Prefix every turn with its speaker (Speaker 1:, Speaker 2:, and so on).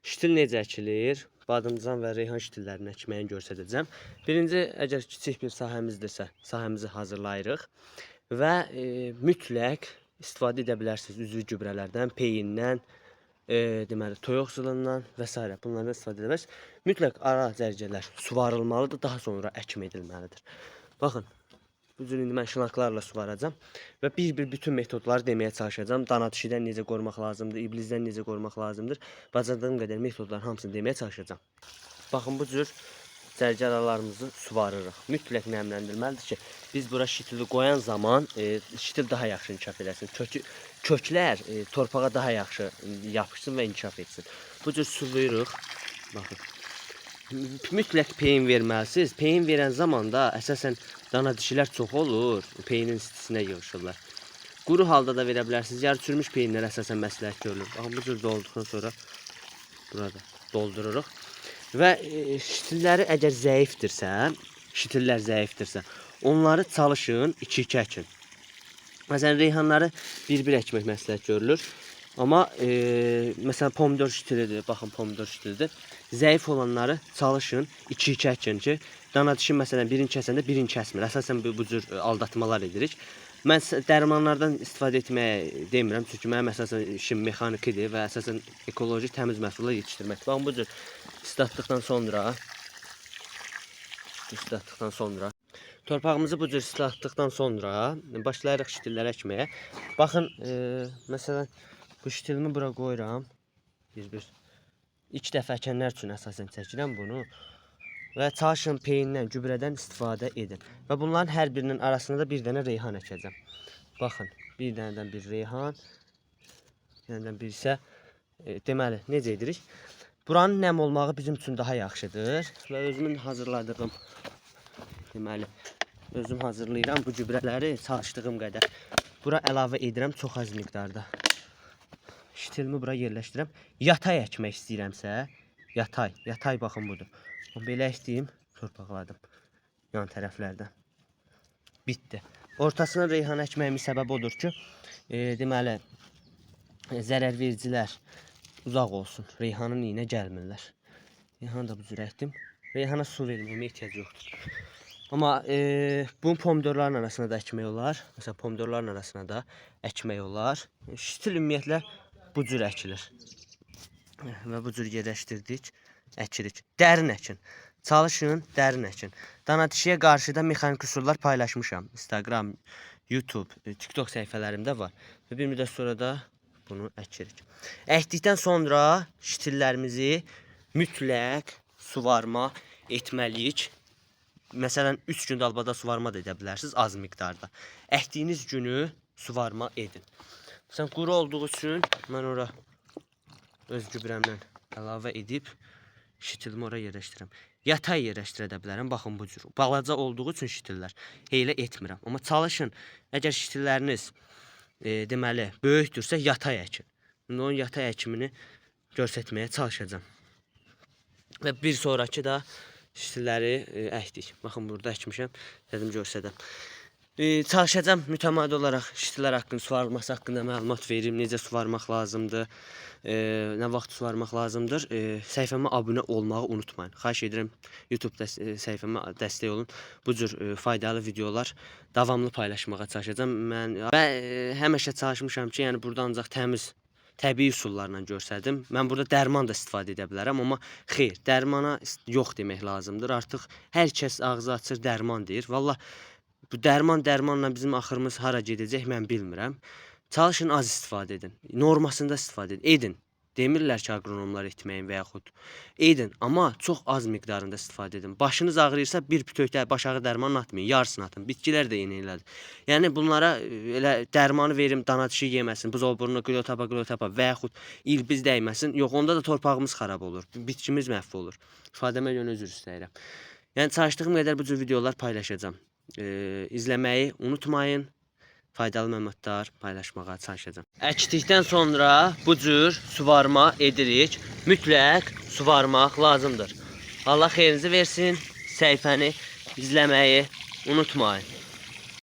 Speaker 1: Şitil necə əkilir? Badımcan və reyhan şitillərini əkməyi göstərəcəm. Birinci, əgər kiçik bir sahəmizdirsə, sahəmizi hazırlayırıq və mütləq istifadə edə bilərsiniz üzvü gübrələrdən, peyindən, deməli toyuq zılından və s. Bunlardan istifadə edə bilərsiniz. Mütləq ara cərgələr suvarılmalıdır, daha sonra əkim edilməlidir. Baxın, bu cür indi mən şlanglarla suvaracağam və bir-bir bütün metodları deməyə çalışacağam. Dana dişidən necə qorumaq lazımdır, iblisdən necə qorumaq lazımdır. Bacardığım qədər metodların hamısını deməyə çalışacağam. Baxın, bu cür cərgə aralarımızı suvarırıq. Mütləq nəmləndirməlidir ki, biz bura şitili qoyan zaman şitil daha yaxşı inkişaf eləsin. Köklər torpağa daha yaxşı yapışsın və inkişaf etsin. Bu cür sulayırıq. Baxın. Mütləq peyin verməlisiniz. Peyin verən zaman da əsasən dana dişilər çox olur. Peyinin istisinə yığışırlar. Quru halda da verə bilərsiniz. Yarı çürümüş peyinlər əsasən məsləhət görülür. Baxın, bu cür dolduqdan sonra burada doldururuq. Və şitilləri əgər zəifdirsə, şitillər zəifdirsə, onları çalışın 2-2 əkin. Məsələn, reyhanları bir-bir əkmək məsləhət görülür. Amma məsələn pomidor şitilidir. Baxın, pomidor şitilidir. Zəif olanları çalışın 2-2 əkin ki, dana dişi məsələn birini kəsəndə birini kəsmir. Əsasən bu cür aldatmalar edirik. Mən dərmanlardan istifadə etməyə demirəm, çünki mənim əsasən işim mexanikidir və əsasən ekoloji təmiz məhsullar yetişdirmək. Baxın, bu cür islatdıqdan sonra torpağımızı bu cür islatdıqdan sonra başlayırıq şitilləri əkməyə. Baxın, məsələn bu şitilimi bura qoyuram. Bir-bir. İlk dəfə əkənlər üçün əsasən çəkirəm bunu. Və çalışın peyindən, gübrədən istifadə edin. Və bunların hər birinin arasında da bir dənə reyhan əkəcəm. Baxın, bir dənədən bir reyhan, bir dənədən bir isə deməli necə edirik? Buranın nəm olmağı bizim üçün daha yaxşıdır. Və özümün hazırladığım, deməli, özüm hazırlayıram bu gübrələri çalışdığım qədər. Bura əlavə edirəm çox az miqdarda. Şitilimi bura yerləşdirirəm. Yatay əkmək istəyirəmsə, yatay, yatay baxın budur. Belə əkdiyim, torpaqladım yan tərəflərdən. Bitdi. Ortasına reyhan əkməyimin səbəbi odur ki, deməli zərər vericilər uzaq olsun. Reyhanın iyinə gəlmirlər. Reyhanı da bu cür əkdim. Reyhana su verməyimə ehtiyac yoxdur. Amma bunu pomidorların arasına da əkmək olar. Məsələn, pomidorların arasına da əkmək olar. Şitil ümumiyyətlə bu cür əkilir. Və bu cür yerləşdirdik, əkirik. Dərin əkin. Çalışın, dərin əkin. Dana dişiyə qarşı da mexaniki üsullar paylaşmışam. Instagram, YouTube, TikTok səhifələrimdə var. Və bir müddət sonra da bunu əkirik. Əkdikdən sonra şitillərimizi mütləq suvarma etməliyik. Məsələn, 3 gün dalbada suvarma da edə bilərsiniz az miqdarda. Əkdiyiniz günü suvarma edin. Məsələn, quru olduğu üçün mən ora öz gübrəmdən əlavə edib şitilimi ora yerləşdirirəm. Yatay yerləşdirə də bilərəm. Baxın bu cür. Balaca olduğu üçün şitillər heylə etmirəm. Amma çalışın, əgər şitilləriniz deməli böyükdürsə yatay əkin. İndi onun yatay əkimini göstərməyə çalışacağam. Və bir sonrakı da şitilləri əkdik. Baxın, burada əkmişəm. Dedim göstərəm. Çalışacağam mütəmadi olaraq şitillər haqqında, suvarılması haqqında məlumat verim, necə suvarmaq lazımdır, nə vaxt suvarmaq lazımdır. Səhifəmə abunə olmağı unutmayın. Xahiş edirəm YouTube-da səhifəmə dəstək olun. Bu cür faydalı videolar davamlı paylaşmağa çalışacağam. Mən və həmişə çalışmışam ki, yəni burada ancaq təmiz təbii üsullarla göstərdim. Mən burada dərman da istifadə edə bilərəm, amma xeyr, dərmana yox demək lazımdır. Artıq hər kəs ağzı açır, dərman deyir. Vallah bu dərmanla bizim axırımız hara gedəcək mən bilmirəm. Çalışın az istifadə edin. Normasında istifadə edin. Edin. Demirlər ki, aqronomlar etməyin və yaxud edin, amma çox az miqdarında istifadə edin. Başınız ağrıyırsa bir bütövdə baş ağrı dərmanını atmayın, yarısını atın. Bitkilər də eyni elədir. Yəni bunlara elə dərmanı verim, dana dişi yeməsin, buzovburnu, qlotapa, qlotapa və yaxud ilbiz dəyməsin. Yox, onda da torpağımız xarab olur, bitkimiz məhv olur. İfadəmə görə üzr istəyirəm. Yəni çalışdığım qədər bu cür videolar paylaşacağam. İzləməyi unutmayın. Faydalı məlumatlar paylaşmağa çalışacağam. Əkdikdən sonra bu cür suvarma edirik. Mütləq suvarmaq lazımdır. Allah xeyrinizi versin. Səhifəni izləməyi unutmayın.